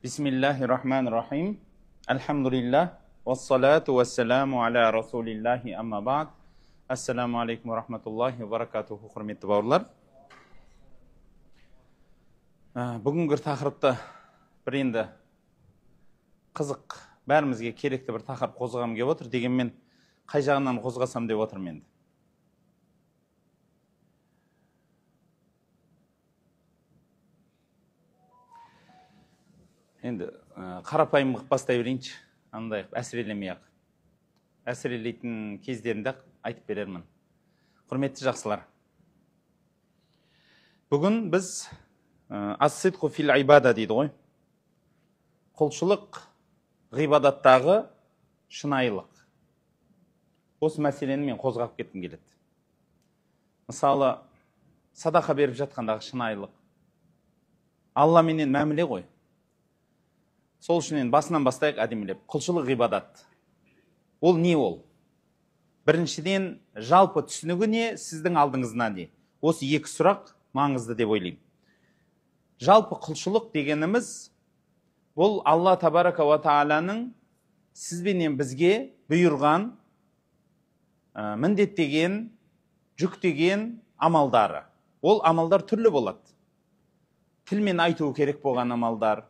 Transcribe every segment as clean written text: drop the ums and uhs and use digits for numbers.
Бисмиллахи-рахмани-рахим. Альхамдулиллах. Вассалату вассаламу аля расулиллахи амма бa'д. Ассаламу алейкум рахматуллахи ва баракатуху, құрметті бауырлар. Бүгінгі тақырыпты бір енді қызық, бәрімізге керекті бір тақырып қозғағым келіп отыр, дегенмен қай жағынан қозғасам деп отырмын енді. Енді қарапайым қылып бастай берейінші, андай әсірелемей-ақ. Әсірелейтін кездерінде айтып берермін. Құрметті жақсылар, бүгін біз ас-сидқу фил ибада дейді ғой. Құлшылық ғибадаттағы шынайылық. Осы мәселені мен қозғап кеткім келеді. Мысалы, садақа беріп жатқандағы шынайылық. Алламенен мәміле ғой. Сол үшін енді басынан бастайық әдемілеп. Құлшылық ғибадат. Ол не ол? Біріншіден, жалпы түсінігі не, сіздің алдыңызда не? Осы екі сұрақ маңызды деп ойлаймын. Жалпы құлшылық дегеніміз бұл Алла табарака уа тағаланың сізбенен бізге бұйырған, міндеттеген, жүктеген амалдары. Ол амалдар түрлі болады. Тілмен айту керек болған амалдар,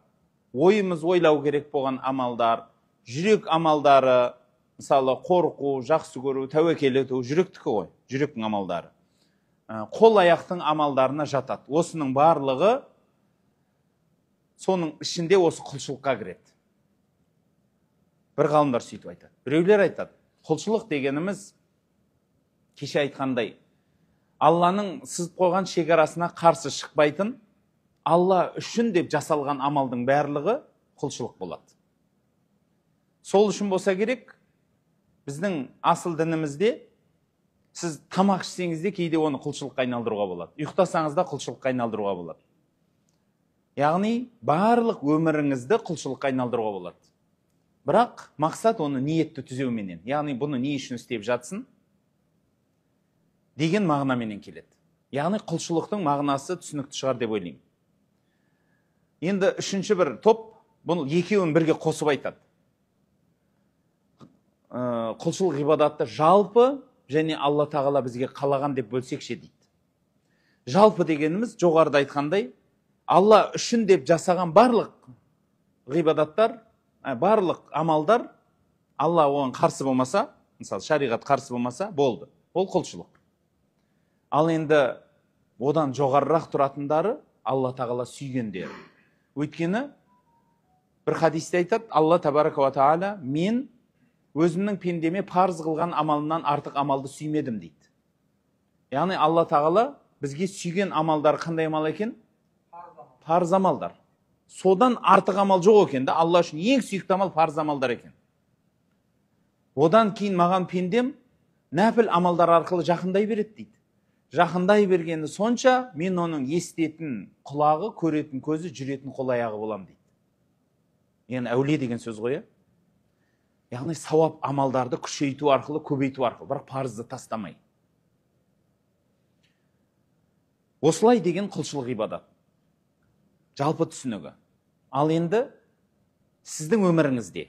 ойымыз ойлау керек болған амалдар, жүрек амалдары, мысалы қорқу, жақсы көру, тәуекел ету, жүректікі ғой, жүректің амалдары. Қол аяқтың амалдарына жатады. Осының барлығы соның ішінде осы құлшылыққа кіреді. Бір ғалымдар сөйтіп айтады. Біреулер айтады, құлшылық дегеніміз кеше айтқандай, Алланың сызып қойған шекарасына қарсы шықпайтын, Алла үшін деп жасалған амалдың барлығы құлшылық болады. Сол үшін болса керек, біздің асыл дінімізде сіз тамақ ішсеңіз де кейде оны құлшылыққа айналдыруға болады. Ұйықтасаңыз да құлшылыққа айналдыруға болады. Яғни барлық өміріңізді құлшылыққа айналдыруға болады. Бірақ мақсат оны ниетті түзеуменен, яғни бұны не үшін істеп жатсын деген мағынаменен келеді. Яғни құлшылықтың мағынасы түсінікті шығар деп ойлаймын. Енді үшінші бір топ, бұны екеуін бірге қосып айтады. Құлшылық ғибадатты жалпы және Алла тағала бізге қалаған деп бөлсекше дейді. Жалпы дегеніміз жоғарыда айтқандай, Алла үшін деп жасаған барлық ғибадаттар, барлық амалдар, Алла оған қарсы болмаса, мысалы шариғат қарсы болмаса, болды. Ол құлшылық. Ал енді одан жоғарырақ тұратындары Алла тағала сүйгендері. Өйткені бір хадисте айтады, Алла табарака уа тағала мен өзімнің пендеме парыз қылған амалымнан артық амалды сүймедім дейді. Яғни Алла тағала бізге сүйген амалдар қандай амал екен? Парыз амалдар. Содан артық амал жоқ екен да, Алла үшін ең сүйікті амал парыз амалдар екен. Одан кейін маған пендем нәпіл амалдар арқылы жақындай береді дейді. Жақындай бергені сонша, мен оның естетін құлағы, көретін көзі, жүретін қол аяғы болам дейді. Яғни әулие деген сөз ғой, яғни сауап амалдарды күшейту арқылы, көбейту арқылы, бірақ парызды тастамай. Осылай деген құлшылық ғибадат. Жалпы түсінігі. Ал енді сіздің өміріңізде,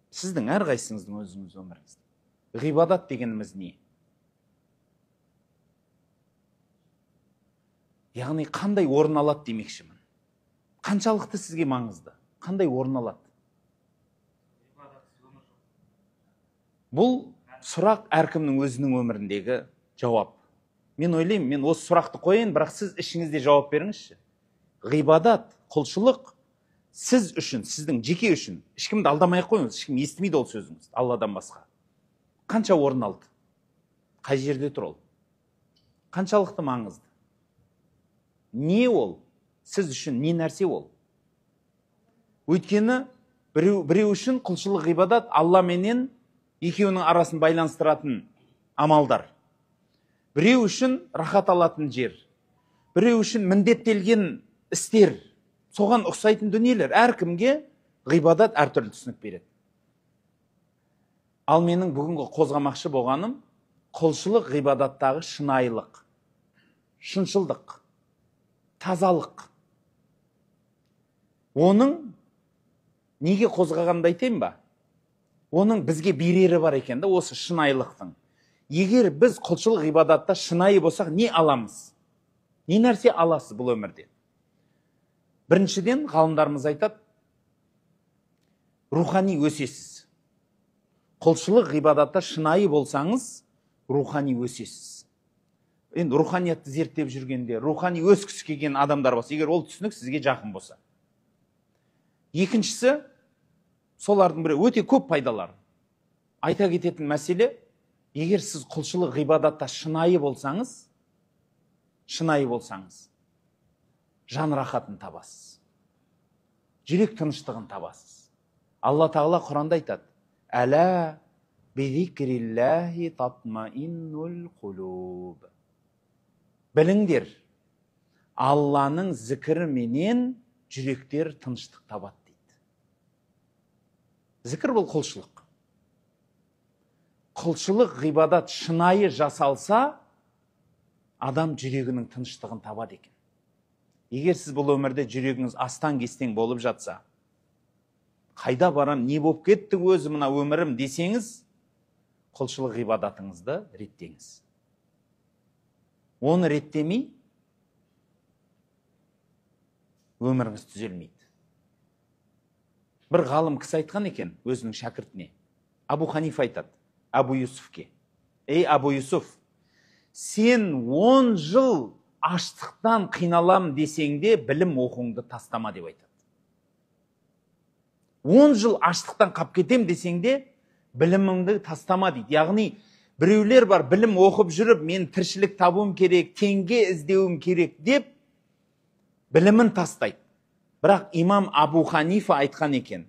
сіздің әрқайсыңыздың өзіңіз өміріңізде ғибадат дегеніміз не? Яғни қандай орын алады демекшімін. Қаншалықты сізге маңызды? Қандай орын алады? Бұл сұрақ әркімнің өзінің өміріндегі жауап. Мен ойлаймын, мен осы сұрақты қояйын, бірақ сіз ішіңізде жауап беріңізші. Ғибадат, құлшылық сіз үшін, сіздің жеке үшін, ешкімді алдамай ақ қойыңыз, ешкім естімейді ол сөзіңізді, Алладан басқа. Қанша орын алды? Қай жерде тұр ол? Қаншалықты маңызды? Не ол? Сіз үшін не нәрсе ол? Өйткені біреу үшін құлшылық ғибадат Алла менен екеуінің арасын байланыстыратын амалдар. Біреу үшін рахат алатын жер. Біреу үшін міндеттелген істер. Соған ұқсайтын дүниелер. Әркімге ғибадат әртүрлі түсінік береді. Ал менің бүгінгі қозғамақшы болғаным құлшылық ғибадаттағы шынайылық, шыншылдық, тазалық. Оның неге қозғағанымды айтайын ба? Оның бізге берері бар екен да, осы шынайылықтың. Егер біз құлшылық ғибадатта шынайы болсақ, не аламыз? Не нәрсе аласыз бұл өмірде? Біріншіден, ғалымдарымыз айтады, рухани өсесіз. Құлшылық ғибадатта шынайы болсаңыз, рухани өсесіз. Енді руханиятты зерттеп жүргенде, рухани өскісі келген адамдар болса, егер ол түсінік сізге жақын болса. Екіншісі, солардың бірі өте көп пайдалар. Айта кететін мәселе, егер сіз құлшылық ғибадатта шынайы болсаңыз, жан рахатын табасыз. Жүрек тыныштығын табасыз. Алла Тағала Құранда айтады: «Әла бизикриллахи татмаиннул қулуб». Біліңдер, Алланың зікіріменен жүректер тыныштық табады дейді. Зікір бұл құлшылық. Құлшылық ғибадат шынайы жасалса, адам жүрегінің тыныштығын табады екен. Егер сіз бұл өмірде жүрегіңіз астан-кестең болып жатса, қайда барам, не болып кетті өзі мына өмірім десеңіз, құлшылық ғибадатыңызды реттеңіз. Оны реттемей, өміріңіз түзелмейді. Бір ғалым кісі айтқан екен өзінің шәкіртіне. Абу Ханифа айтады Абу Юсуфке: «Ей, Абу Юсуф, сен 10 жыл аштықтан қиналам десең де, білім оқуыңды тастама» деп айтады. 10 жыл аштықтан қап кетем десең де, біліміңді тастама дейді. Яғни біреулер бар, білім оқып жүріп, мен тіршілік табуым керек, теңге іздеуім керек деп білімін тастайды. Бірақ имам Абу Ханифа айтқан екен,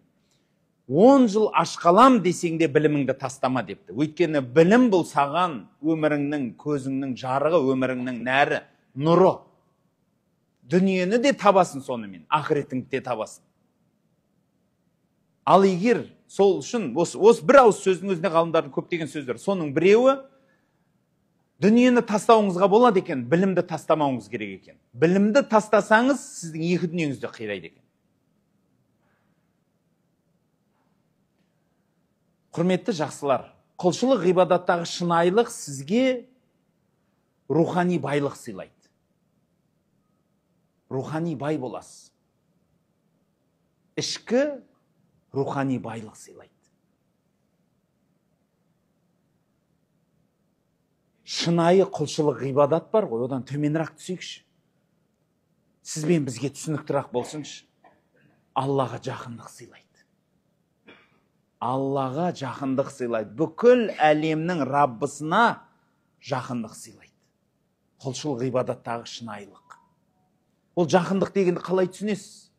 10 жыл аш қалам десең де біліміңді тастама депті. Өйткені білім бұл саған өміріңнің, көзіңнің жарығы, өміріңнің нәрі, нұры. Дүниені де табасың сонымен, ақыретіңді де табасың. Ал егер сол үшін, осы бір ауыз сөздің өзіне ғалымдардың көптеген сөздері, соның біреуі, дүниені тастауыңызға болады екен, білімді тастамауыңыз керек екен. Білімді тастасаңыз, сіздің екі дүниеңіз де қирайды екен. Құрметті жақсылар, құлшылық ғибадаттағы шынайылық сізге рухани байлық сыйлайды. Рухани бай боласыз. Ішкі рухани байлық сыйлайды. Шынайы құлшылық ғибадат бар ғой, одан төменірек түсейікші. Сізбен бізге түсініктірақ болсыншы. Аллаға жақындық сыйлайды. Аллаға жақындық сыйлайды. Бүкіл әлемнің Раббысына жақындық сыйлайды. Құлшылық ғибадаттағы шынайылық. Ол жақындық дегенді қалай түсінесіз?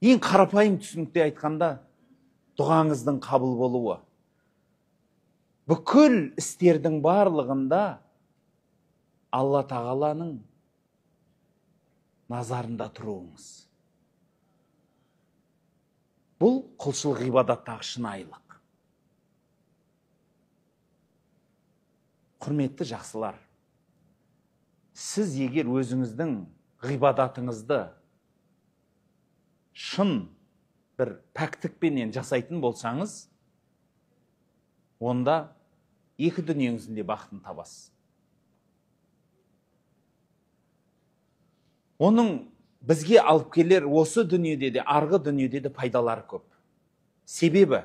Ең қарапайым түсінікте айтқанда, дұғаңыздың қабыл болуы. Бүкіл істердің барлығында Алла Тағаланың назарында тұруыңыз. Бұл құлшылық ғибадаттағы шынайылық. Құрметті жақсылар, сіз егер өзіңіздің ғибадатыңызды шын бір пәктікпенен жасайтын болсаңыз, онда екі дүниеңіздің де бақытын табасыз. Оның бізге алып келер осы дүниеде де, арғы дүниеде де пайдалары көп. Себебі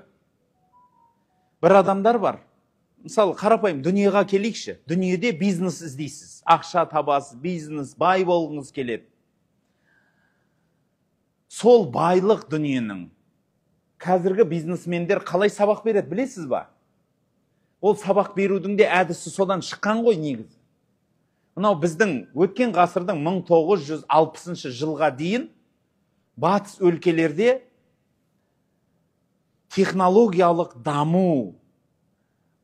бір адамдар бар, мысалы қарапайым дүниеға келейікші, дүниеде бизнес іздейсіз, ақша табасыз, бизнес, бай болғыңыз келеді. Сол байлық дүниенің қазіргі бизнесмендер қалай сабақ береді білесіз ба? Ол сабақ берудің де әдісі содан шыққан ғой негізі. Мынау біздің өткен ғасырдың 1960 жылға дейін батыс өлкелерде технологиялық даму,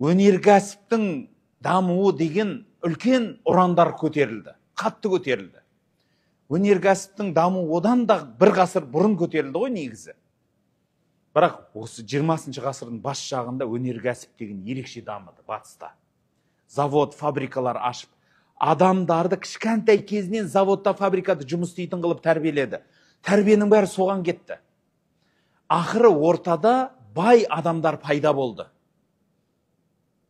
өнеркәсіптің дамуы деген үлкен ұрандар көтерілді, қатты көтерілді. Өнеркәсіптің дамуы одан да бір ғасыр бұрын көтерілді ғой негізі. Бірақ осы 20 ғасырдың бас жағында өнеркәсіп деген ерекше дамыды батыста. Завод, фабрикалар ашып, адамдарды кішкентай кезінен заводта, фабрикада жұмыс істейтін қылып тәрбиеледі. Тәрбиенің бәрі соған кетті. Ақыры ортада бай адамдар пайда болды.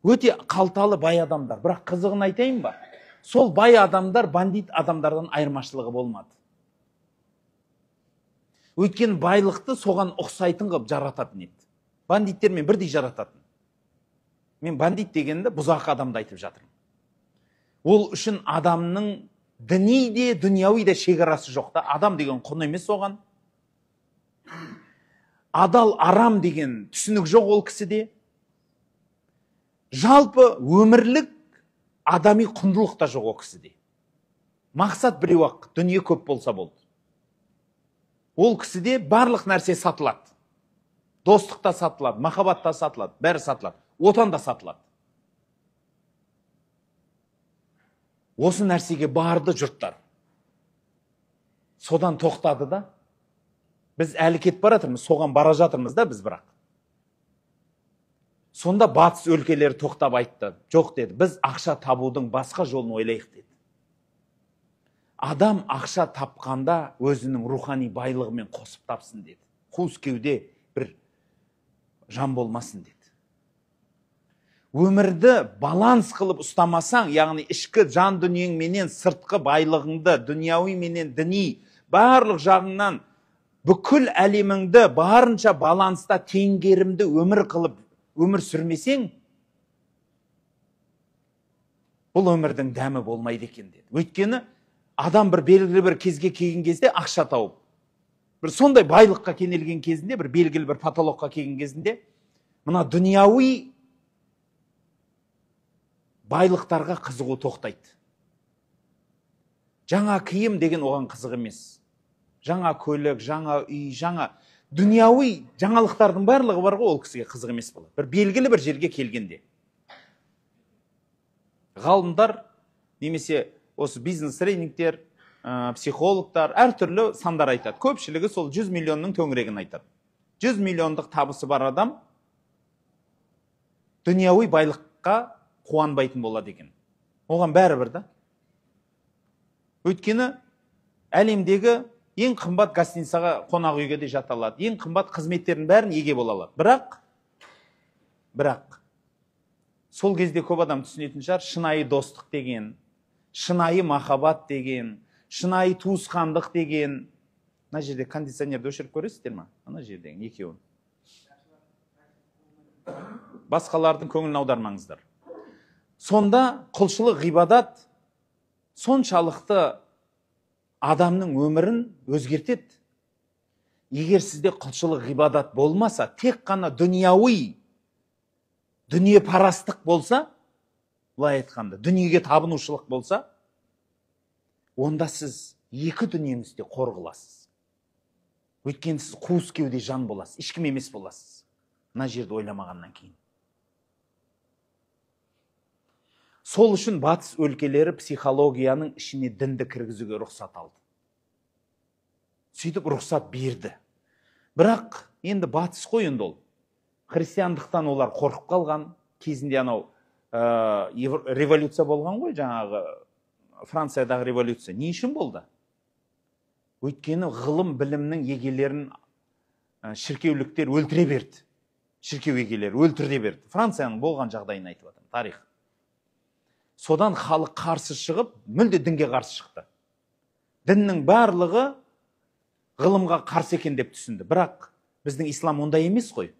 Өте қалталы бай адамдар. Бірақ қызығын айтайын ба? Сол бай адамдар бандит адамдардан айырмашылығы болмады. Өйткені байлықты соған ұқсайтын қылып жарататын еді. Бандиттермен бірдей жарататын. Мен бандит дегенді бұзақы адамды айтып жатырмын. Ол үшін адамның діни де, дүнияуи де шекарасы жоқ та. Адам деген құн емес оған. Адал, арам деген түсінік жоқ ол кісіде. Жалпы өмірлік адами құндылық та жоқ ол кісіде. Мақсат біреу-ақ, дүние көп болса болды. Ол кісіде барлық нәрсе сатылады. Достық та сатылады, махаббат та сатылады, бәрі сатылады, отан да сатылады. Осы нәрсеге барды жұрттар. Содан тоқтады да. Біз әлі кетіп бара жатырмыз, соған бара жатырмыз да біз бірақ. Сонда батыс өлкелері тоқтап айтты. Жоқ деді, біз ақша табудың басқа жолын ойлайық деді. Адам ақша тапқанда өзінің рухани байлығымен қосып тапсын деді. Қуыс кеуде бір жан болмасын деді. Өмірді баланс қылып ұстамасаң, яғни ішкі жан дүниең менен сыртқы байлығыңды, дүнияуи менен діни, барлық жағыңнан бүкіл әлеміңді барынша баланста теңгерімді өмір қылып өмір сүрмесең, бұл өмірдің дәмі болмайды екен деді. Өйткені адам бір белгілі бір кезге келген кезде ақша тауып, бір сондай байлыққа кенелген кезінде, бір белгілі бір потолокқа келген кезінде, мына дүнияуи байлықтарға қызығу тоқтайды. Жаңа киім деген оған қызық емес. Жаңа көлік, жаңа үй, жаңа дүнияуи жаңалықтардың барлығы бар ғой, ол кісіге қызық емес болады. Бір белгілі бір жерге келгенде. Ғалымдар немесе осы бизнес тренингтер, психологтар әртүрлі сандар айтады. Көпшілігі сол 100 миллионның төңірегін айтады. 100 миллиондық табысы бар адам дүнияуи байлыққа қуанбайтын болады екен. Оған бәрібір да. Өйткені әлемдегі ең қымбат гостиницаға, қонақ үйге де жата алады, ең қымбат қызметтердің бәрін еге бола алады. Бірақ сол кезде көп адам түсінетін шығар, шынайы достық деген, шынайы махаббат деген, шынайы туысқандық деген. Мына жерде кондиционерді өшіріп көресіздер ма? Ана жердегі екеуін. Басқалардың көңілін аудармаңыздар. Сонда құлшылық ғибадат соншалықты адамның өмірін өзгертеді. Егер сізде құлшылық ғибадат болмаса, тек қана дүнияуи, дүниепарастық болса, былай айтқанда, дүниеге табынушылық болса, онда сіз екі дүниеңізде қор қыласыз. Өйткені сіз қуыс кеуде жан боласыз, ешкім емес боласыз. Мына жерді ойламағаннан кейін. Сол үшін батыс өлкелері психологияның ішіне дінді кіргізуге рұқсат алды. Сөйтіп рұқсат берді. Бірақ енді батыс қой енді ол. Христиандықтан олар қорқып қалған. Кезінде анау революция болған ғой, жаңағы Франциядағы революция. Не үшін болды? Өйткені ғылым білімнің егелерін шіркеуліктер өлтіре берді. Шіркеу егелері өлтіре берді. Францияның болған жағдайын айтып жатырмын, тарих. Содан халық қарсы шығып, мүлде дінге қарсы шықты. Діннің барлығы ғылымға қарсы екен деп түсінді. Бірақ біздің ислам ондай емес қой.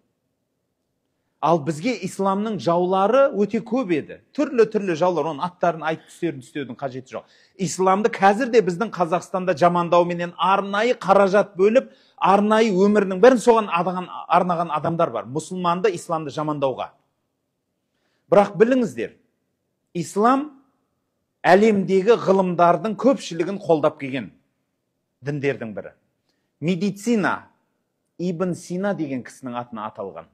Ал бізге исламның жаулары өте көп еді. Түрлі-түрлі жаулар, оның аттарын айтып түстерін түстеудің қажеті жоқ. Исламды қазір де біздің Қазақстанда жамандауменен арнайы қаражат бөліп, арнайы өмірінің бәрін соған арнаған адамдар бар. Мұсылманды, исламды жамандауға. Бірақ біліңіздер, ислам әлемдегі ғылымдардың көпшілігін қолдап келген діндердің бірі. Медицина Ибн Сина деген кісінің атына аталған.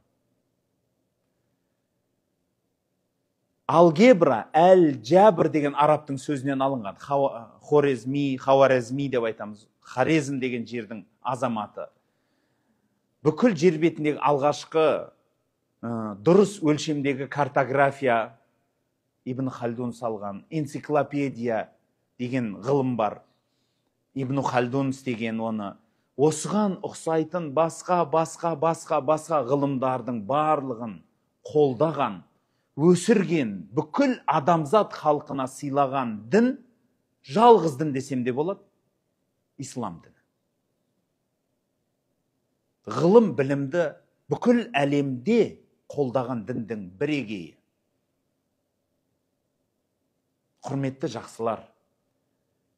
Алгебра әл-жабр деген арабтың сөзінен алынған. Хорезми, Хауарезми деп айтамыз. Хорезм деген жердің азаматы. Бүкіл жер бетіндегі алғашқы дұрыс өлшемдегі картография Ибн Халдун салған, энциклопедия деген ғылым бар. Ибн Халдун істеген оны. Осыған ұқсайтын басқа, басқа, басқа, басқа ғылымдардың барлығын қолдаған, өсірген, бүкіл адамзат халқына сыйлаған дін, жалғыз дін десем де болады, ислам діні. Ғылым білімді бүкіл әлемде қолдаған діндің бірегейі. Құрметті жақсылар,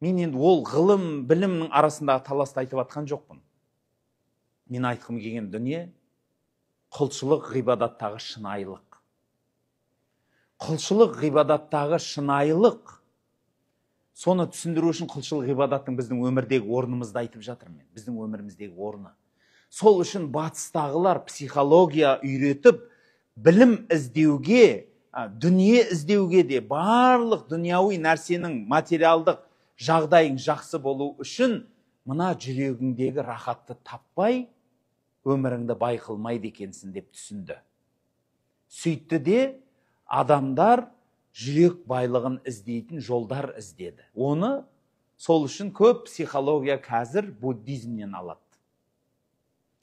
мен енді ол ғылым білімнің арасындағы таласты айтып атқан жоқпын. Мен айтқым келген дүние құлшылық ғибадаттағы шынайылық. Құлшылық ғибадаттағы шынайылық. Соны түсіндіру үшін құлшылық ғибадаттың біздің өмірдегі орнымызды айтып жатырмын мен. Біздің өміріміздегі орны. Сол үшін батыстағылар психология үйретіп, білім іздеуге, дүние іздеуге де барлық дүнияуи нәрсенің материалдық жағдайың жақсы болу үшін мына жүрегіңдегі рахатты таппай, өміріңді бай қылмайды екенсің деп түсінді. Сөйтті де адамдар жүрек байлығын іздейтін жолдар іздеді. Оны сол үшін көп психология қазір буддизмнен алады.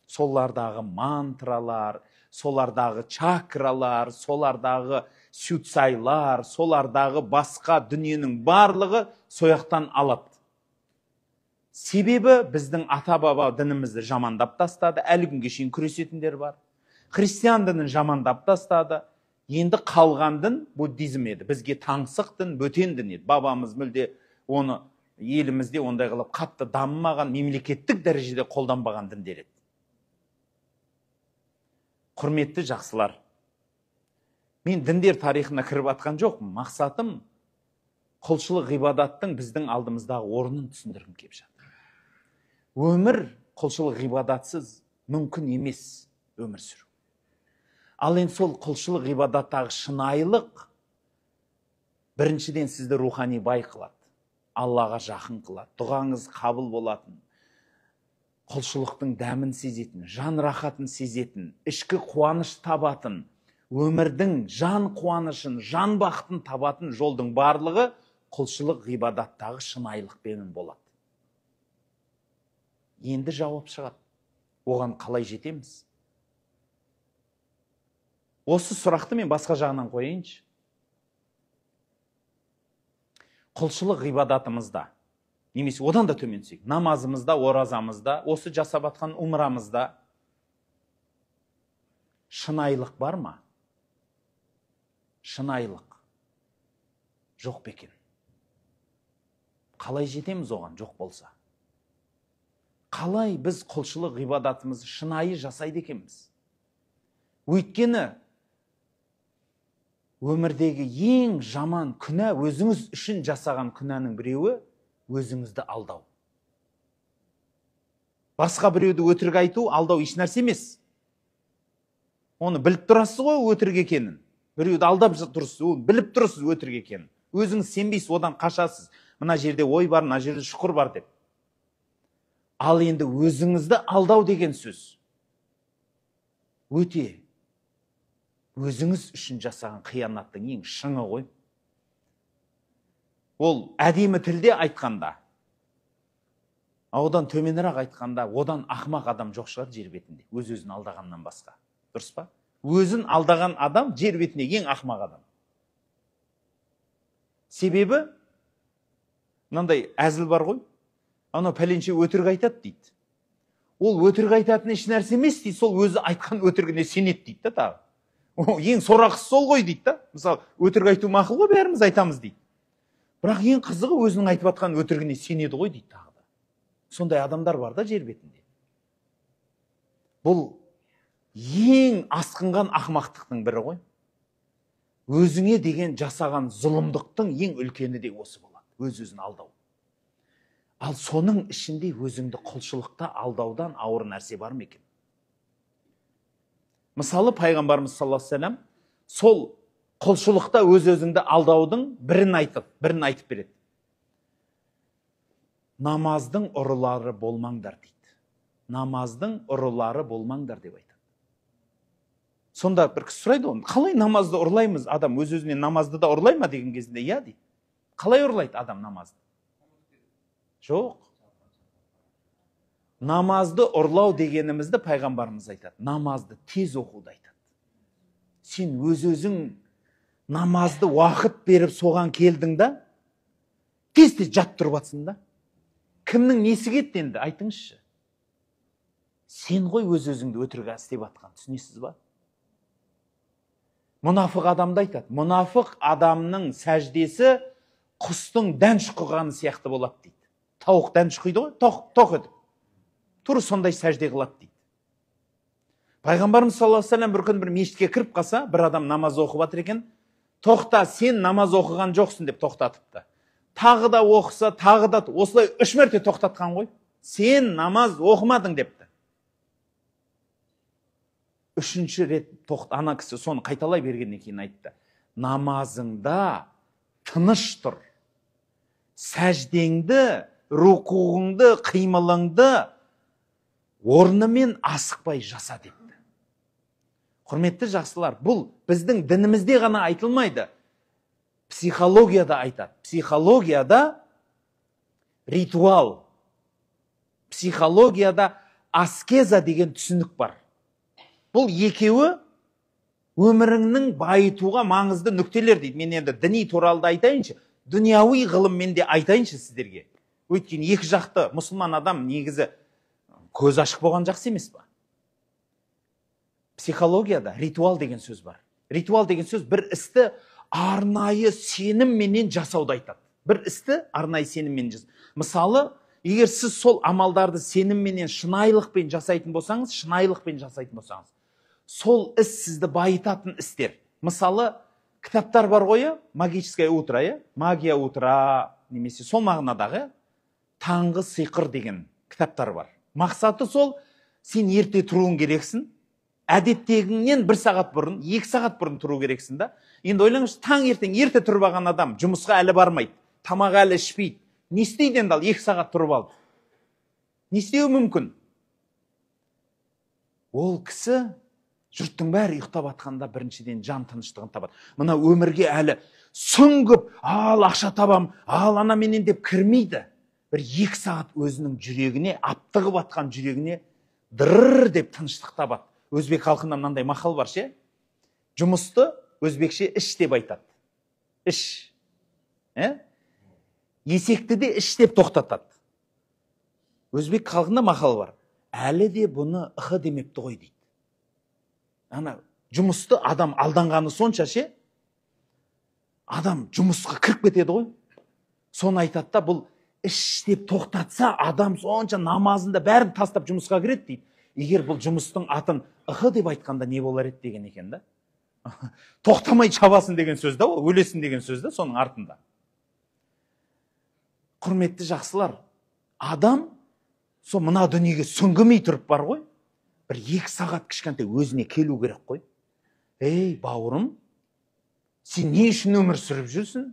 Солардағы мантралар, солардағы чакралар, солардағы сюцайлар, солардағы басқа дүниенің барлығы сояқтан алады. Себебі біздің ата-баба дінімізді жамандап тастады, әлі күнге шейін күресетіндер бар. Христиан дінін жамандап тастады. Енді қалған дін буддизм еді. Бізге таңсық дін, бөтен дін еді. Бабамыз мүлде оны елімізде ондай қылып қатты дамымаған, мемлекеттік дәрежеде қолданбаған діндер еді. Құрметті жақсылар, мен діндер тарихына кіріп атқан жоқпын. Мақсатым құлшылық ғибадаттың біздің алдымыздағы орнын түсіндіргім келіп жатыр. Өмір құлшылық ғибадатсыз мүмкін емес өмір сүру. Ал енді сол құлшылық ғибадаттағы шынайылық біріншіден сізді рухани бай қылады, Аллаға жақын қылады, дұғаңыз қабыл болатын, құлшылықтың дәмін сезетін, жан рахатын сезетін, ішкі қуаныш табатын, өмірдің жан қуанышын, жан бақытын табатын жолдың барлығы құлшылық ғибадаттағы шынайылықпен болады. Енді жауап шығады. Оған қалай жетеміз? Осы сұрақты мен басқа жағынан қояйыншы. Құлшылық ғибадатымызда, немесе одан да төмен түсейік, намазымызда, оразамызда, осы жасап атқан умрамызда шынайылық бар ма? Шынайылық жоқ па екен? Қалай жетеміз оған жоқ болса? Қалай біз құлшылық ғибадатымызды шынайы жасайды екенбіз? Өйткені өмірдегі ең жаман күнә, өзіңіз үшін жасаған күнәнің біреуі өзіңізді алдау. Басқа біреуді өтірік айту, алдау еш нәрсе емес. Оны біліп тұрасыз ғой өтірік екенін. Біреуді алдап тұрсыз, оны біліп тұрсыз өтірік екенін. Өзіңіз сенбейсіз, одан қашасыз. Мына жерде ой бар, мына жерде шұқыр бар деп. Ал енді өзіңізді алдау деген сөз өте өзіңіз үшін жасаған қиянаттың ең шыңы ғой. Ол әдемі тілде айтқанда, одан төменірек айтқанда, одан ақымақ адам жоқ шығар жер бетінде, өз-өзін алдағаннан басқа. Дұрыс па? Өзін алдаған адам жер бетінде ең ақымақ адам. Себебі мынандай әзіл бар ғой, анау пәленше өтірік айтады дейді. Ол өтірік айтатын еш нәрсе емес дейді, сол өзі айтқан өтірігіне сенеді дейді да тағы. Ең сорақысы сол ғой дейді да. Мысалы, өтірік айту мақұл ғой, бәріміз айтамыз дейді. Бірақ ең қызығы өзінің айтып атқан өтірігіне сенеді ғой дейді тағы да. Сондай адамдар бар да жер бетінде. Бұл ең асқынған ақымақтықтың бірі ғой. Өзіңе деген жасаған зұлымдықтың ең үлкені де осы болады. Өз-өзін алдау. Ал соның ішінде өзіңді құлшылықта алдаудан ауыр нәрсе бар ма екен? Мысалы, пайғамбарымыз саллаллаху алейхи вассалам сол құлшылықта өз-өзіңді алдаудың бірін айтып береді. Намаздың ұрылары болмаңдар дейді. Намаздың ұрылары болмаңдар деп айтады. Сонда бір кісі сұрайды оны, қалай намазды ұрлаймыз? Адам өз-өзіне намазды да ұрлай ма деген кезінде, иә дейді. Қалай ұрлайды адам намазды? Жоқ. Намазды ұрлау дегенімізді пайғамбарымыз айтады. Намазды тез оқуды айтады. Сен өз-өзің намазды уақыт беріп соған келдің да, тез-тез жат тұрып атсың да. Кімнің несі кетті енді, айтыңызшы. Сен ғой өз-өзіңді өтірік істеп атқан, түсінесіз ба? Мұнафық адамды айтады. Мұнафық адамның сәждесі құстың дән шұқығаны сияқты болады дейді. Тауық дән шұқиды ғой, тоқ етіп. Тура сондай сәжде қылады дейді. Пайғамбарымыз саллаллаху алейхи вассалам бір күн бір мешітке кіріп қалса, бір адам намаз оқып жатыр екен. Тоқта, сен намаз оқыған жоқсың деп тоқтатыпты. Тағы да оқыса, тағы да осылай 3 мәрте тоқтатқан ғой. Сен намаз оқымадың депті. 3-ші рет ана кісі соны қайталай бергеннен кейін айтты. Намазыңда тыныш тұр. Сәждеңді, рукуғыңды, қимылыңды орнымен асықпай жаса депті. Құрметті жақсылар, бұл біздің дінімізде ғана айтылмайды. Психологияда айтады. Психологияда ритуал, психологияда аскеза деген түсінік бар. Бұл екеуі өміріңнің байытуға маңызды нүктелер дейді. Мен енді діни туралы да айтайыншы, дүнияуи ғылыммен де айтайыншы сіздерге. Өйткені екі жақты мұсылман адам негізі көз ашық болған жақсы емес па? Психологияда ритуал деген сөз бар. Ритуал деген сөз бір істі арнайы сенімменен жасауды айтады. Бір істі арнайы сеніммен жасау. Мысалы, егер сіз сол амалдарды сенімменен, шынайылықпен жасайтын болсаңыз, сол іс сізді байытатын істер. Мысалы, кітаптар бар ғой, магическое утро, магия утра, немесе сол мағынадағы таңғы сиқыр деген кітаптар бар. Мақсаты сол, сен ерте тұруың керексің, әдеттегіңнен 1 сағат бұрын, 2 сағат бұрын тұру керексің да. Енді ойлаңызшы, таңертең ерте тұрып алған адам жұмысқа әлі бармайды, тамақ әлі ішпейді. Не істейді енді ал 2 сағат тұрып алып? Не істеуі мүмкін? Ол кісі жұрттың бәрі ұйықтап атқанда біріншіден жан тыныштығын табады. Мына өмірге әлі сүңгіп, ал ақша табам, ал ана менен деп кірмейді. Бір 2 сағат өзінің жүрегіне, аптығып атқан жүрегіне дыр деп тыныштық табады. Өзбек халқында мынандай мақал бар ше? Жұмысты өзбекше іш деп айтады. Іш. Есекті де іш деп тоқтатады. Өзбек халқында мақал бар. Әлі де бұны ықы демепті ғой дейді. Ана жұмысты адам алданғаны сонша ше? Адам жұмысқа кіріп кетеді ғой. Соны айтады да, бұл іш деп тоқтатса, адам сонша намазында бәрін тастап жұмысқа кіреді дейді. Егер бұл жұмыстың атын ықы деп айтқанда не болар еді деген екен да. Тоқтамай шабасын деген сөз да, ол өлесін деген сөз да соның артында. Құрметті жақсылар, адам сол мына дүниеге сүңгімей тұрып бар ғой, бір 2 сағат кішкентай өзіне келу керек қой. Ей, бауырым, сен не үшін өмір сүріп жүрсің?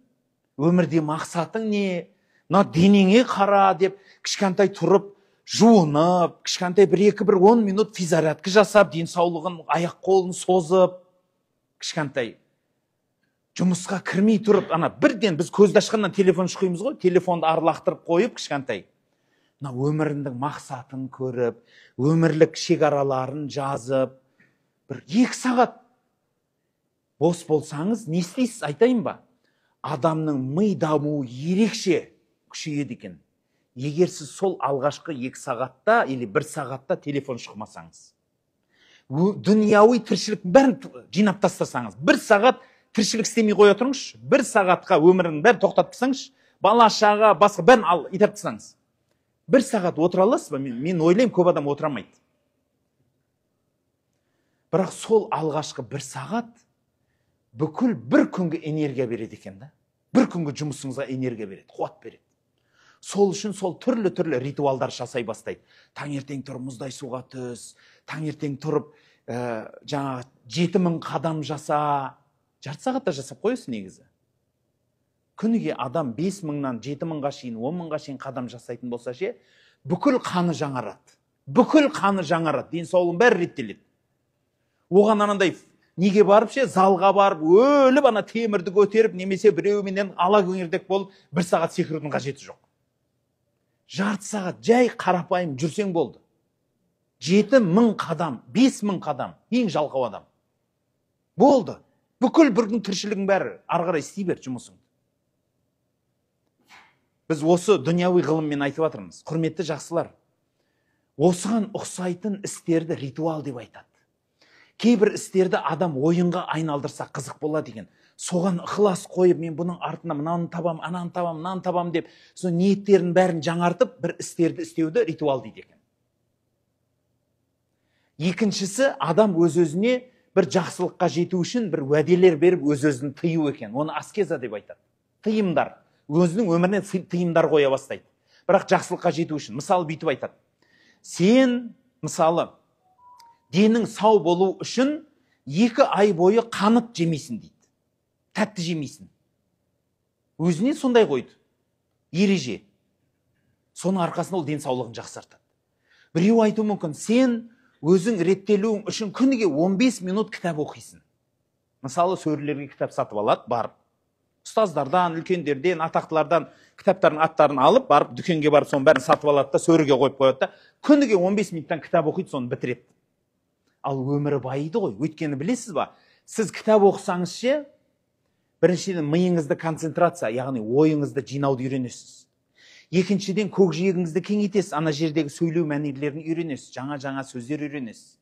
Өмірде мақсатың не? Мына денеңе қара деп кішкентай тұрып, жуынып, кішкентай бір 2-1 минут физзарядка жасап, денсаулығын, аяқ қолын созып, кішкентай жұмысқа кірмей тұрып, ана бірден біз көзді ашқаннан телефон шұқимыз ғой, телефонды аралақтырып қойып кішкентай мына өмірінің мақсатын көріп, өмірлік шекараларын жазып, бір 2 сағат бос болсаңыз, не істейсіз, айтайын ба? Адамның ми дамуы ерекше күшейеді екен. Егер сіз сол алғашқы 2 сағатта или 1 сағатта телефон шұқымасаңыз, дүнияуи тіршілік бәрін жинап тастасаңыз, 1 сағат тіршілік істемей қоя тұрыңызшы, 1 сағатқа өмірінің бәрін тоқтатып тастаңызшы, бала шаға басқа бәрін ал итеріп тастаңыз. 1 сағат отыра аласыз ба? Мен ойлаймын, көп адам отыра алмайды. Бірақ сол алғашқы 1 сағат бүкіл бір күнгі энергия береді екен да. Бір күнгі жұмысыңызға энергия береді, қуат береді. Сол үшін сол түрлі-түрлі ритуалдар жасай бастайды. Таңертең тұрып мұздай суға түс, таңертең тұрып жаңағы 7000 қадам жаса. Жарты сағатта жасап қоясың негізі. Күніге адам 5000-нан 7000-ға шейін, 10000-ға шейін қадам жасайтын болса ше, бүкіл қаны жаңарады. Бүкіл қаны жаңарады, денсаулығының бәрі реттеледі. Оған анандай неге барып ше, залға барып, өліп ана темірді көтеріп, немесе біреуменен ала көңірдек болып 1 сағат секірудің қажеті жоқ. Жарты сағат жай қарапайым жүрсең болды. 7000 қадам, 5000 қадам, ең жалқау адам. Болды. Бүкіл бір күн тіршілігің бәрі ары қарай істей бер жұмысыңды. Біз осы дүнияуи ғылыммен айтып жатырмыз. Құрметті жақсылар, осыған ұқсайтын істерді ритуал деп айтады. Кейбір істерді адам ойынға айналдырса қызық болады екен. Соған ықылас қойып, мен бұның артына мынаны табам, ананы табам, мынаны табам деп, сол ниеттерін бәрін жаңартып, бір істерді істеуді ритуал дейді екен. Екіншісі, адам өз-өзіне бір жақсылыққа жету үшін бір уәделер беріп өз-өзін тыю екен. Оны аскеза деп айтады. Тыйымдар. Өзінің өміріне тыйымдар қоя бастайды. Бірақ жақсылыққа жету үшін. Мысалы бүйтіп айтады. Сен, мысалы, денің сау болу үшін 2 ай бойы қант жемейсің дейді. Тәтті жемейсің. Өзіне сондай қойды. Ереже. Соның арқасында ол денсаулығын жақсартады. Біреу айтуы мүмкін, сен өзің реттелуің үшін күніге 15 минут кітап оқисың. Мысалы, сөрілерге кітап сатып алады, барып. Ұстаздардан, үлкендерден, атақтылардан кітаптардың аттарын алып, барып дүкенге барып соның бәрін сатып алады да, сөріге қойып қояды да, күніге 15 минуттан кітап оқиды, соны бітіреді. Ал өмірі байиды ғой. Өйткені білесіз ба, сіз кітап оқысаңыз ше, біріншіден миыңызды концентрация, яғни ойыңызды жинауды үйренесіз. Екіншіден көкжиегіңізді кеңейтесіз, ана жердегі сөйлеу мәнерлерін үйренесіз, жаңа-жаңа сөздер үйренесіз.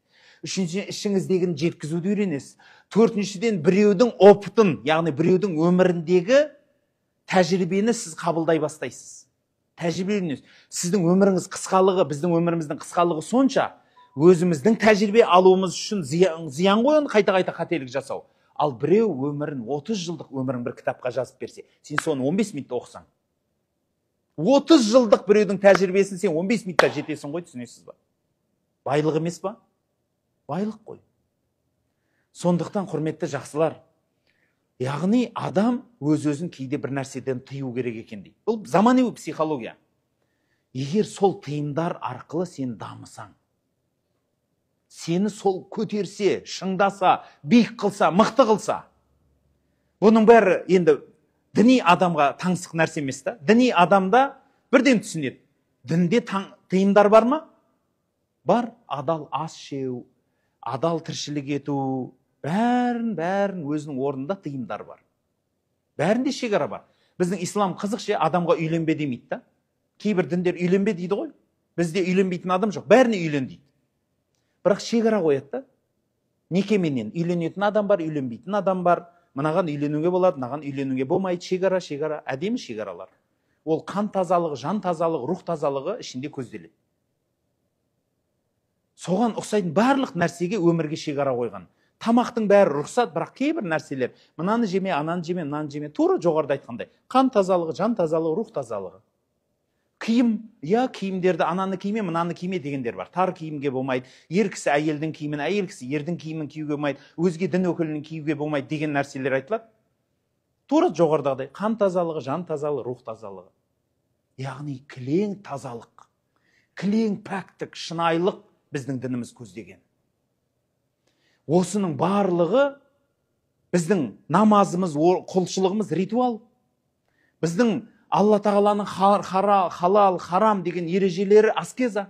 Үшіншіден ішіңіздегіні жеткізуді үйренесіз. Төртіншіден біреудің опытын, яғни біреудің өміріндегі тәжірибені сіз қабылдай бастайсыз. Тәжірибе үйренесіз. Сіздің өміріңіз қысқалығы, біздің өміріміздің қысқалығы сонша, өзіміздің тәжірибе алуымыз үшін зиян ғой оны қайта-қайта қателік жасау. Ал біреу өмірін, 30 жылдық өмірін бір кітапқа жазып берсе, сен соны 15 минутта оқысаң. 30 жылдық біреудің тәжірибесін сен 15 минутта жетесің ғой, түсінесіз ба? Байлық емес па? Байлық қой. Сондықтан, құрметті жақсылар, яғни адам өз-өзін кейде бір нәрседен тыю керек екен дейді. Бұл заманауи психология. Егер сол тыйымдар арқылы сен дамысаң, сені сол көтерсе, шыңдаса, биік қылса, мықты қылса, бұның бәрі енді діни адамға таңсық нәрсе емес та. Діни адамда бірден түсінеді. Дінде тыйымдар бар ма? Бар. Адал ас жеу, адал тіршілік ету, бәрін өзінің орнында тыйымдар бар. Бәрінде шекара бар. Біздің ислам қызық ше, адамға үйленбе демейді та. Кейбір діндер үйленбе дейді ғой. Бізде үйленбейтін адам жоқ, бәріне үйлен дейді. Бірақ шекара қояды да. Некеменен үйленетін адам бар, үйленбейтін адам бар. Мынаған үйленуге болады, мынаған үйленуге болмайды. Шекара, шекара, әдемі шекаралар. Ол қан тазалығы, жан тазалығы, рух тазалығы ішінде көзделеді. Соған ұқсайтын барлық нәрсеге өмірге шекара қойған. Тамақтың бәрі рұқсат, бірақ кейбір нәрселер, мынаны жеме, ананы жеме, мынаны жеме, тура жоғарыда айтқандай, қан тазалығы, жан тазалығы, рух тазалығы. Киім, я киімдерді ананы киме, мынаны киме дегендер бар. Тар киімге болмайды, ер кісі әйелдің киімін, әйел кісі ердің киімін киюге болмайды, өзге дін өкілінің киюге болмайды деген нәрселер айтылады. Тура жоғарыдағыдай, қан тазалығы, жан тазалығы, рух тазалығы. Яғни кілең тазалық, кілең пәктік, шынайылық біздің дініміз көздеген. Осының барлығы біздің намазымыз, құлшылығымыз ритуал. Біздің Алла Тағаланың халал, харам деген ережелері аскеза.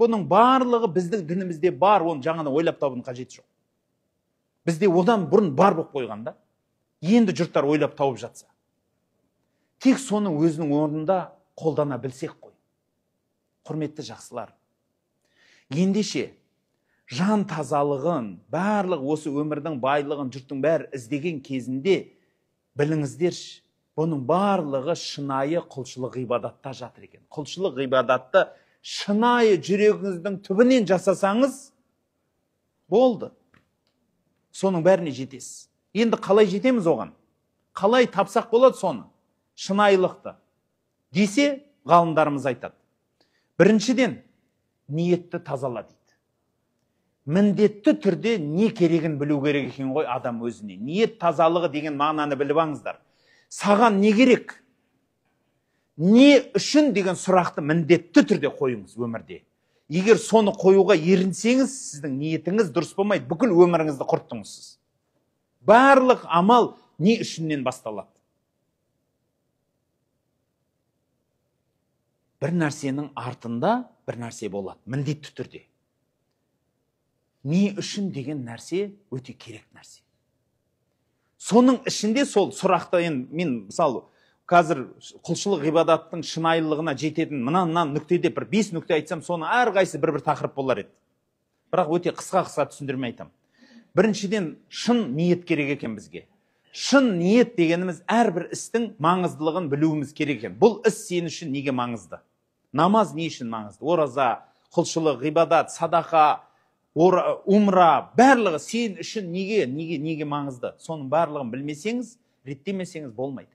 Бұның барлығы біздің дінімізде бар, оны жаңадан ойлап табудың қажеті жоқ. Бізде одан бұрын бар болып қойған да. Енді жұрттар ойлап тауып жатса. Тек соны өзінің орнында қолдана білсек қой. Құрметті жақсылар, ендеше жан тазалығын, барлық осы өмірдің байлығын жұрттың бәрі іздеген кезінде біліңіздерші, бұның барлығы шынайы құлшылық ғибадатта жатыр екен. Құлшылық ғибадатты шынайы жүрегіңіздің түбінен жасасаңыз, болды. Соның бәріне жетесіз. Енді қалай жетеміз оған? Қалай тапсақ болады соны? Шынайылықты. Десе, ғалымдарымыз айтады. Біріншіден, ниетті тазала дейді. Міндетті түрде не керегін білу керек екен ғой адам өзіне. Ниет тазалығы деген мағынаны біліп алыңыздар. Саған не керек? Не үшін деген сұрақты міндетті түрде қойыңыз өмірде. Егер соны қоюға ерінсеңіз, сіздің ниетіңіз дұрыс болмайды, бүкіл өміріңізді құрттыңыз сіз. Барлық амал не үшіннен басталады. Бір нәрсенің артында бір нәрсе болады, міндетті түрде. Не үшін деген нәрсе өте керек нәрсе. Соның ішінде сол сұрақты енді мен мысалы қазір құлшылық ғибадаттың шынайылығына жететін мына нүктеде бір 5 нүкте айтсам, соның әрқайсысы бір-бір тақырып болар еді. Бірақ өте қысқа-қысқа түсіндірме айтамын. Біріншіден, шын ниет керек екен бізге. Шын ниет дегеніміз әрбір істің маңыздылығын білуіміз керек екен. Бұл іс сен үшін неге маңызды? Намаз не үшін маңызды? Ораза, құлшылық, ғибадат, садақа, умра, барлығы сен үшін неге маңызды? Соның барлығын білмесеңіз, реттемесеңіз болмайды.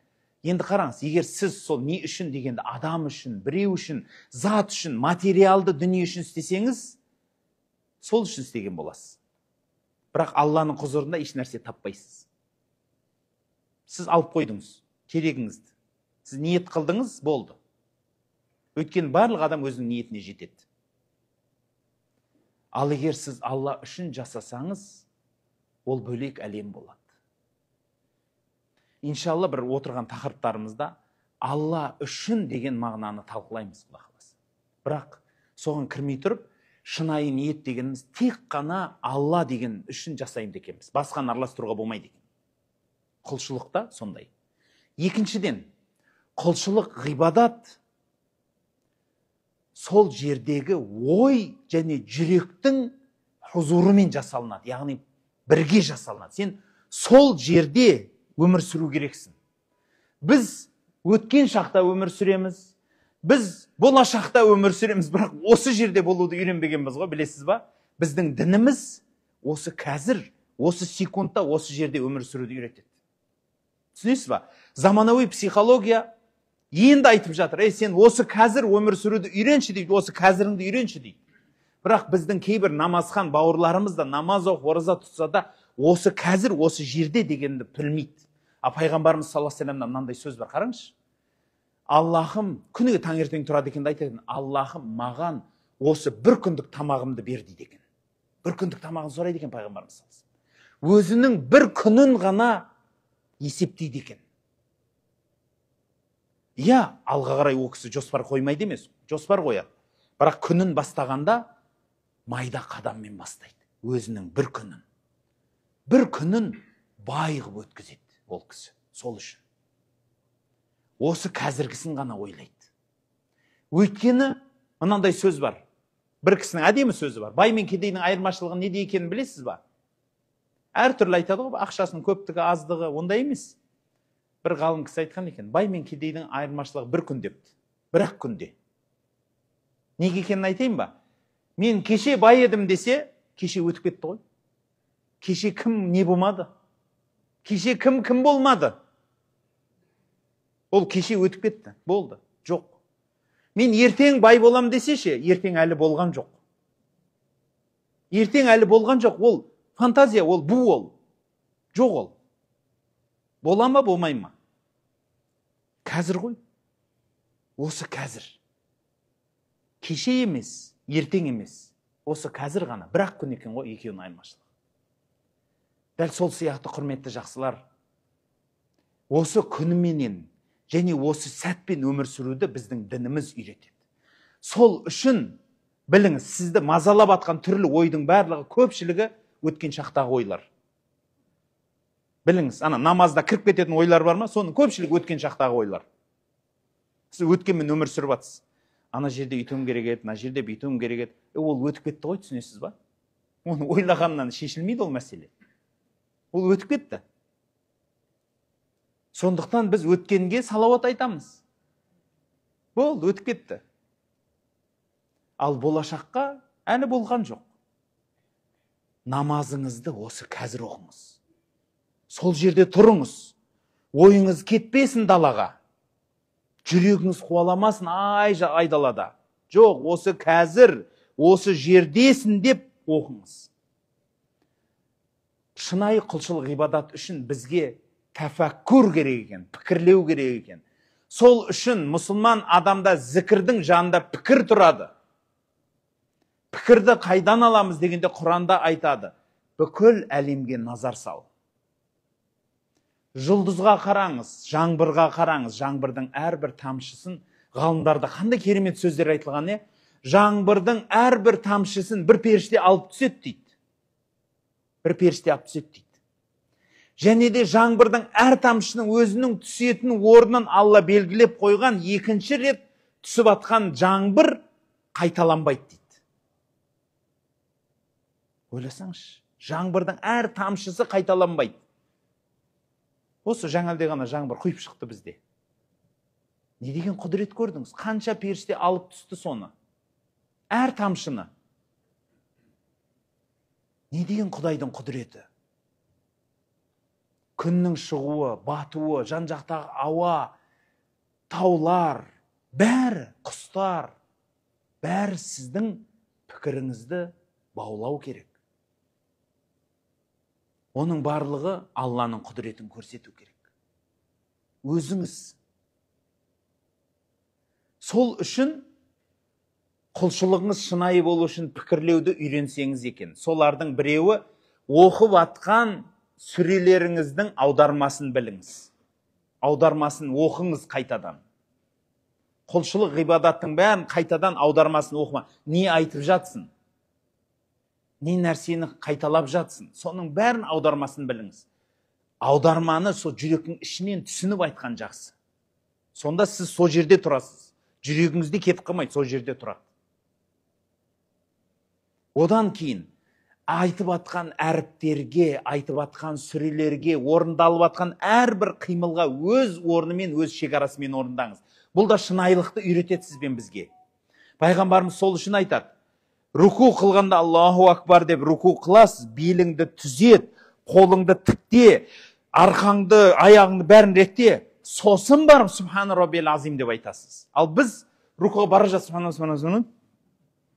Енді қараңыз, егер сіз сол не үшін дегенді адам үшін, біреу үшін, зат үшін, материалды дүние үшін істесеңіз, сол үшін істеген боласыз. Бірақ Алланың құзырында еш нәрсе таппайсыз. Сіз алып қойдыңыз керегіңізді. Сіз ниет қылдыңыз, болды. Өйткені барлық адам өзінің ниетіне жетеді. Ал егер сіз Алла үшін жасасаңыз, ол бөлек әлем болады. Иншалла бір отырған тақырыптарымызда Алла үшін деген мағынаны талқылаймыз, Құдай қаласа. Бірақ соған кірмей тұрып, шынайы ниет дегеніміз тек қана Алла деген үшін жасаймын дегенбіз. Басқаны араластыруға болмайды екен. Құлшылықта сондай. Екіншіден, құлшылық ғибадат сол жердегі ой және жүректің хузурымен жасалынады, яғни бірге жасалынады. Сен сол жерде өмір сүру керексің. Біз өткен шақта өмір сүреміз, біз болашақта өмір сүреміз, бірақ осы жерде болуды үйренбегенбіз ғой, білесіз ба? Біздің дініміз осы қазір, осы секундта, осы жерде өмір сүруді үйретеді. Түсінесіз ба? Заманауи психология енді айтып жатыр, ей, сен осы қазір өмір сүруді үйренші дейді, осы қазіріңді үйренші дейді. Бірақ біздің кейбір намазхан бауырларымыз да намаз оқып, ораза тұтса да, осы қазір, осы жерде дегенді білмейді. А пайғамбарымыз саллаллаху алейхи вассаламнан мынандай сөз бар, қараңызшы. Аллахым, күніге таңертең тұрады екен де айтады екен, Аллахым маған осы бір күндік тамағымды бер дейді екен. Бір күндік тамағын сұрайды екен пайғамбарымыз саллаллаху алейхи вассалам. Өзінің бір күнін ғана есептейді екен. Иә, алға қарай ол кісі жоспар қоймайды емес, жоспар қояды. Бірақ күнін бастағанда майда қадаммен бастайды. Өзінің бір күнін. Бір күнін бай қылып өткізеді ол кісі. Сол үшін. Осы қазіргісін ғана ойлайды. Өйткені мынандай сөз бар. Бір кісінің әдемі сөзі бар. Бай мен кедейдің айырмашылығы неде екенін білесіз ба? Әртүрлі айтады ғой, ақшасының көптігі, аздығы, ондай емес. Бір ғалым кісі айтқан екен, бай мен кедейдің айырмашылығы бір күн депті. Бір-ақ күнде. Неге екенін айтайын ба? Мен кеше бай едім десе, кеше өтіп кетті ғой. Кеше кім не болмады? Кеше кім кім болмады? Ол кеше өтіп кетті, болды, жоқ. Мен ертең бай болам десе ше, ертең әлі болған жоқ. Ертең әлі болған жоқ, ол фантазия, ол бу ол. Жоқ ол. Бола ма, болмай ма? Қазір ғой. Осы қазір. Кеше емес, ертең емес. Осы қазір ғана. Бір-ақ күн екен ғой, екеуінің айырмашылығы. Дәл сол сияқты құрметті жақсылар, осы күніменен және осы сәтпен өмір сүруді біздің дініміз үйретеді. Сол үшін біліңіз, сізді мазалап атқан түрлі ойдың барлығы көпшілігі өткен шақтағы ойлар. Біліңіз, ана намазда кіріп кететін ойлар бар ма? Соның көпшілігі өткен шақтағы ойлар. Сіз өткенмен өмір сүріп атсыз. Ана жерде үйтуім керек еді, мына жерде бүйтуім керек еді. Ол өтіп кетті ғой, түсінесіз ба? Оны ойлағаннан шешілмейді ол мәселе. Ол өтіп кетті. Сондықтан біз өткенге салауат айтамыз. Болды, өтіп кетті. Ал болашаққа әлі болған жоқ. Намазыңызды осы қазір оқыңыз. Сол жерде тұрыңыз. Ойыңыз кетпесін далаға. Жүрегіңіз қуаламасын айдалада. Жоқ, осы қазір, осы жердесін деп оқыңыз. Шынайы құлшылық ғибадат үшін бізге тәфәккүр керек екен, пікірлеу керек екен. Сол үшін мұсылман адамда зікірдің жанында пікір тұрады. Пікірді қайдан аламыз дегенде Құранда айтады. Бүкіл әлемге назар сал. Жұлдызға қараңыз, жаңбырға қараңыз, жаңбырдың әрбір тамшысын Ғалымдарда қандай керемет сөздер айтылған, е? Жаңбырдың әрбір тамшысын бір періште алып түседі дейді. Бір періште алып түседі дейді. Және де жаңбырдың әр тамшының өзінің түсетін орнын Алла белгілеп қойған, екінші рет түсіп атқан жаңбыр қайталанбайды дейді. Ойласаңшы, жаңбырдың әр тамшысы қайталанбайды. Осы жаңалде ғана жаңбыр құйып шықты бізде. Не деген құдірет көрдіңіз? Қанша періште алып түсті соны? Әр тамшыны. Не деген Құдайдың құдіреті? Күннің шығуы, батуы, жан-жақтағы ауа, таулар, бәрі, құстар, бәрі сіздің пікіріңізді баулау керек. Оның барлығы Алланың құдіретін көрсету керек. Өзіңіз. Сол үшін құлшылығыңыз шынайы болу үшін пікірлеуді үйренсеңіз екен. Солардың біреуі оқып атқан сүрелеріңіздің аудармасын біліңіз. Аудармасын оқыңыз қайтадан. Құлшылық ғибадаттың бәрін қайтадан аудармасын оқыма. Не айтып жатсың? Не нәрсені қайталап жатсың? Соның бәрін аудармасын біліңіз. Аударманы сол жүректің ішінен түсініп айтқан жақсы. Сонда сіз сол жерде тұрасыз. Жүрегіңізде кетіп қалмайды, сол жерде тұрады. Одан кейін айтып атқан әріптерге, айтып атқан сүрелерге, орындалып атқан әрбір қимылға өз орнымен, өз шекарасымен орындаңыз. Бұл да шынайылықты үйретеді сізбен бізге. Пайғамбарымыз сол үшін айтады. Руку қылғанда Аллаху акбар деп руку қыласыз, беліңді түзет, қолыңды тікте, арқаңды, аяғыңды бәрін ретте, сосын барып Субхана Раббил Азим деп айтасыз. Ал біз рукуға бара жатып Субхана, Субхана, Субхана,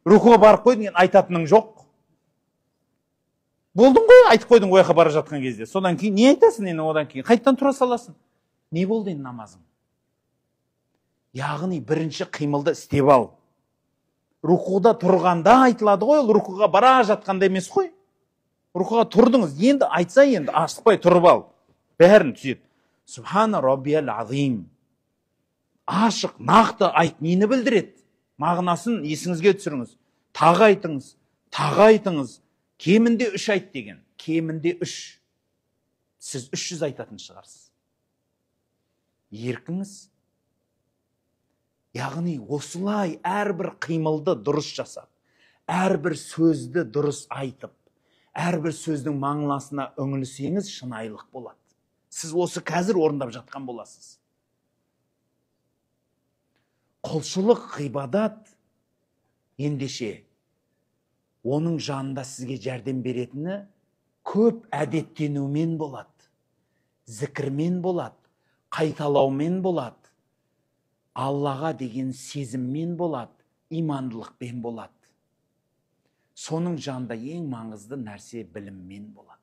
рукуға барып қойдың, енді айтатының жоқ. Болдың ғой, айтып қойдың ояққа бара жатқан кезде. Содан кейін не айтасың енді одан кейін? Қайтадан тұра саласың. Не болды енді намазың? Яғни бірінші қимылды істеп ал. Рукуда тұрғанда айтылады ғой, ол рукуға бара жатқанда емес қой. Рукуға тұрдыңыз, енді айтса енді асықпай тұрып ал. Бәрін түзет. Субхана Раббиял Азим. Ашық, нақты айт, нені білдіреді? Мағынасын есіңізге түсіріңіз. Тағы айтыңыз, тағы айтыңыз. Кемінде 3 айт деген. Кемінде 3. Сіз 300 айтатын шығарсыз. Еркіңіз. Яғни осылай әрбір қимылды дұрыс жасап, әрбір сөзді дұрыс айтып, әрбір сөздің маңласына үңілсеңіз шынайылық болады. Сіз осы қазір орындап жатқан боласыз. Құлшылық ғибадат ендеше оның жанында сізге жәрдем беретіні көп әдеттенумен болады, зікірмен болады, қайталаумен болады, Аллаға деген сезіммен болады, имандылықпен болады. Соның жанында ең маңызды нәрсе біліммен болады.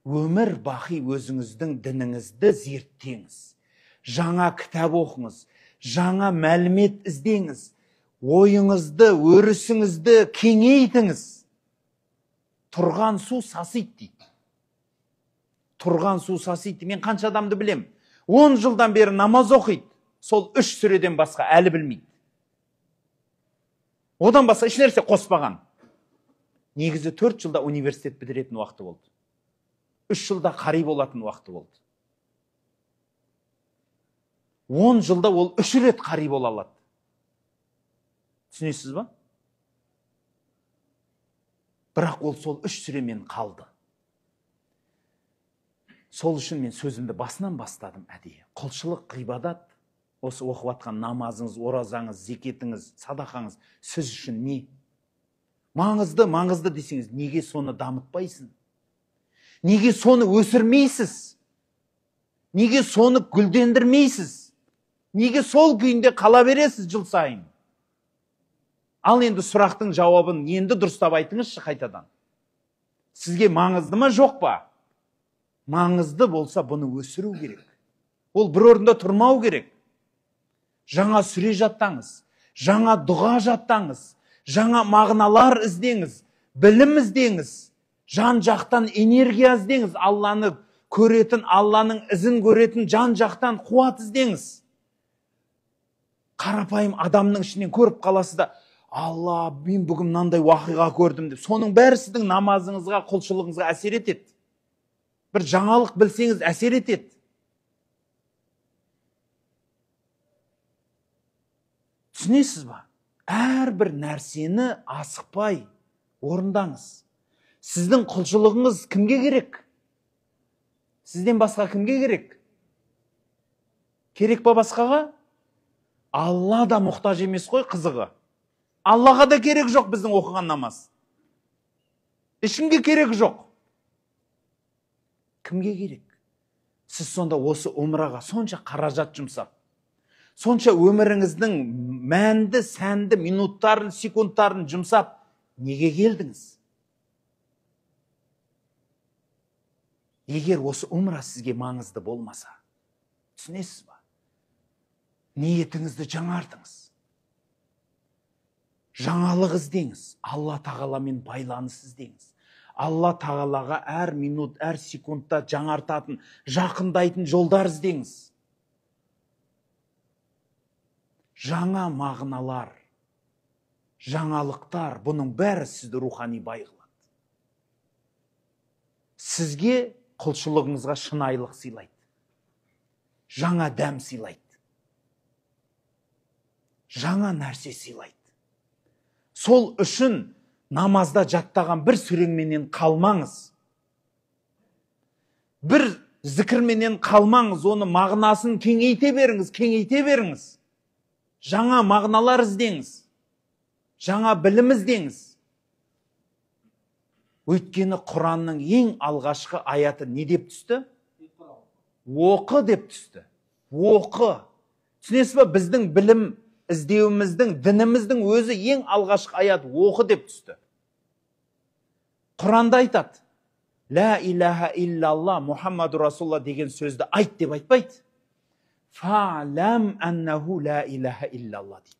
Өмір бақи өзіңіздің дініңізді зерттеңіз. Жаңа кітап оқыңыз, жаңа мәлімет іздеңіз, ойыңызды, өрісіңізді кеңейтіңіз. Тұрған су сасиды дейді. Тұрған су сасиды. Мен қанша адамды білем. 10 жылдан бері намаз оқиды. Сол 3 сүреден басқа әлі білмейді. Одан басқа еш нәрсе қоспаған. Негізі 4 жылда университет бітіретін уақыты болды. 3 жылда қари болатын уақыты болды. 10 жылда ол 3 рет қари бола алады. Түсінесіз ба? Бірақ ол сол 3 сүремен қалды. Сол үшін мен сөзімді басынан бастадым әдейі. Құлшылық, ғибадат, осы оқып атқан намазыңыз, оразаңыз, зекетіңіз, садақаңыз сіз үшін не? Маңызды, маңызды десеңіз, неге соны дамытпайсың? Неге соны өсірмейсіз? Неге соны гүлдендірмейсіз? Неге сол күйінде қала бересіз жыл сайын? Ал енді сұрақтың жауабын енді дұрыстап айтыңызшы қайтадан. Сізге маңызды ма, жоқ па? Маңызды болса бұны өсіру керек. Ол бір орында тұрмау керек. Жаңа сүре жаттаңыз, жаңа дұға жаттаңыз, жаңа мағыналар іздеңіз, білім іздеңіз, жан жақтан энергия іздеңіз, Алланы көретін, Алланың ізін көретін жан жақтан қуат іздеңіз. Қарапайым адамның ішінен көріп қаласыз да, Алла, мен бүгін мынандай уақиға көрдім деп. Соның бәрі сіздің намазыңызға, құлшылығыңызға әсер етеді. Бір жаңалық білсеңіз әсер етеді. Түсінесіз ба? Әрбір нәрсені асықпай орындаңыз. Сіздің құлшылығыңыз кімге керек? Сізден басқа кімге керек? Керек па басқаға? Алла да мұқтаж емес қой, қызығы. Аллаға да керек жоқ біздің оқыған намаз. Ешкімге керек жоқ. Кімге керек? Сіз сонда осы умраға сонша қаражат жұмсап, сонша өміріңіздің мәнді, сәнді минуттарын, секундтарын жұмсап, неге келдіңіз? Егер осы умра сізге маңызды болмаса, түсінесіз ба? Ниетіңізді жаңартыңыз. Жаңалық іздеңіз. Алла тағаламен байланыс іздеңіз. Алла тағалаға әр минут, әр секундта жаңартатын, жақындайтын жолдар іздеңіз. Жаңа мағыналар, жаңалықтар, бұның бәрі сізді рухани бай қылады. Сізге құлшылығыңызға шынайылық сыйлайды. Жаңа дәм сыйлайды. Жаңа нәрсе сыйлайды. Сол үшін намазда жаттаған бір сүреңменен қалмаңыз. Бір зікірменен қалмаңыз, оны мағынасын кеңейте беріңіз, кеңейте беріңіз. Жаңа мағыналар іздеңіз. Жаңа білім іздеңіз. Өйткені Құранның ең алғашқы аяты не деп түсті? Оқы деп түсті. Оқы. Түсінесіз ба, біздің білім іздеуіміздің, дініміздің өзі ең алғашқы аят оқы деп түсті. Құранда айтады, Ла илаха иллалла Мухаммаду Расулалла деген сөзді айт деп айтпайды. Фa'лам аннаху ла илаха иллалла дейді.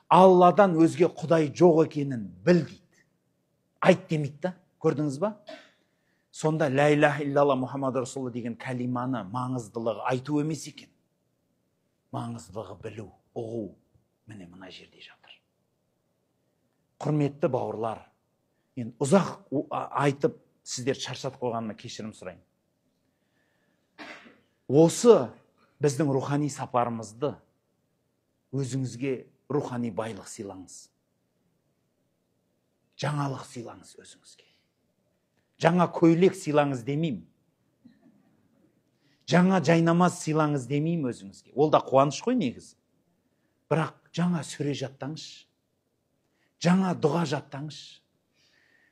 Алладан өзге Құдай жоқ екенін біл дейді. Айт демейді да, көрдіңіз ба? Сонда ла илаха иллалла Мухаммаду Расулалла деген кәлиманы маңыздылығы айту емес екен. Маңыздылығы білу, ұғу. Міне мына жерде жатыр. Құрметті бауырлар, мен ұзақ айтып сіздер шаршатып қойғаныма кешірім сұраймын. Осы біздің рухани сапарымызды өзіңізге рухани байлық сыйлаңыз. Жаңалық сыйлаңыз өзіңізге. Жаңа көйлек сыйлаңыз демеймін. Жаңа жайнамаз сыйлаңыз демеймін өзіңізге. Ол да қуаныш қой негізі. Бірақ жаңа сүре жаттаңызшы, жаңа дұға жаттаңызшы,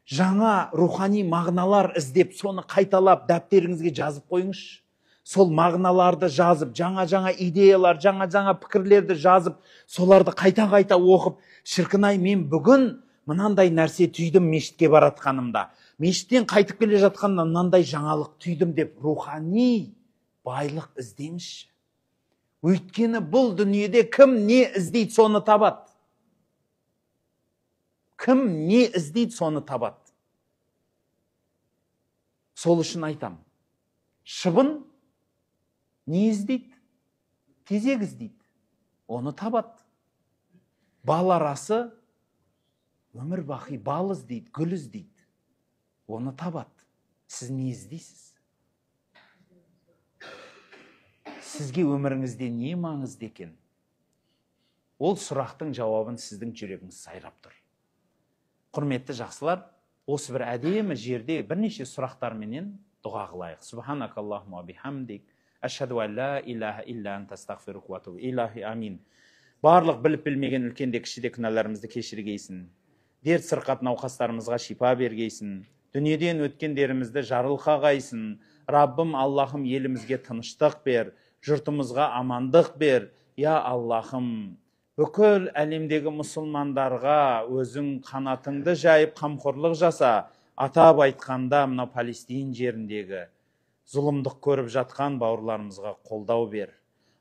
жаңа рухани мағыналар іздеп, соны қайталап дәптеріңізге жазып қойыңызшы. Сол мағыналарды жазып, жаңа-жаңа идеялар, жаңа-жаңа пікірлерді жазып, соларды қайта-қайта оқып, шіркін-ай, мен бүгін мынандай нәрсе түйдім мешітке баратқанымда, мешіттен қайтып келе жатқанымда мынандай жаңалық түйдім деп рухани байлық іздеңізші. Өйткені бұл дүниеде кім не іздейді, соны табады. Кім не іздейді, соны табады. Сол үшін айтам. Шыбын не іздейді? Тезек іздейді. Оны табады. Бал арасы өмір бақи бал іздейді, гүл іздейді. Оны табады. Сіз не іздейсіз? Сізге өміріңізде не маңызды екен? Ол сұрақтың жауабын сіздің жүрегіңіз сайрап тұр. Құрметті жақсылар, осы бір әдемі жерде бірнеше сұрақтарменен дұға қылайық. Субханакаллахумма бихамдик, ашхаду ан ла илаха илля анта, астағфирука ва атубу илайх. Амин. Барлық біліп білмеген үлкен де кіші де күнәларымызды кешіргейсін. Дерт сырқат науқастарымызға шипа бергейсін. Дүниеден өткендерімізді жарылқағайсың. Раббым Аллахым, елімізге тыныштық бер, жұртымызға амандық бер. Я Аллахым, бүкіл әлемдегі мұсылмандарға өзің қанатыңды жайып қамқорлық жаса. Атап айтқанда мына Палестин жеріндегі зұлымдық көріп жатқан бауырларымызға қолдау бер.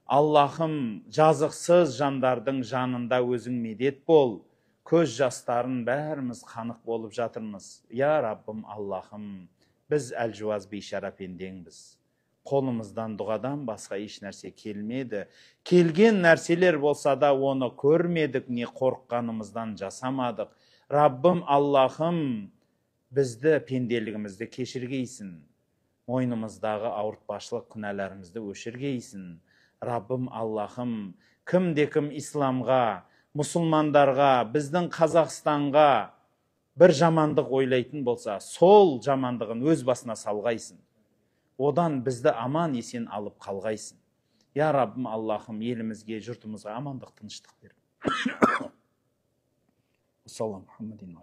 Аллахым, жазықсыз жандардың жанында өзің медет бол. Көз жастарын бәріміз қанық болып жатырмыз. Я Раббым Аллахым, біз әлжуаз бейшара пендеңбіз. Қолымыздан дұғадан басқа еш нәрсе келмеді. Келген нәрселер болса да, оны көрмедік, не қорыққанымыздан жасамадық. Раббым Аллахым, бізді, пенделігімізді кешіргейсін. Мойнымыздағы ауыртпашылық күнәларымызды өшіргейсін. Раббым Аллахым, кімде кім исламға, мұсылмандарға, біздің Қазақстанға бір жамандық ойлайтын болса, сол жамандығын өз басына салғайсың. Одан бізді аман есен алып қалғайсың. Я Раббым Аллахым, елімізге, жұртымызға амандық, тыныштық бер. Салам Мұхаммадин.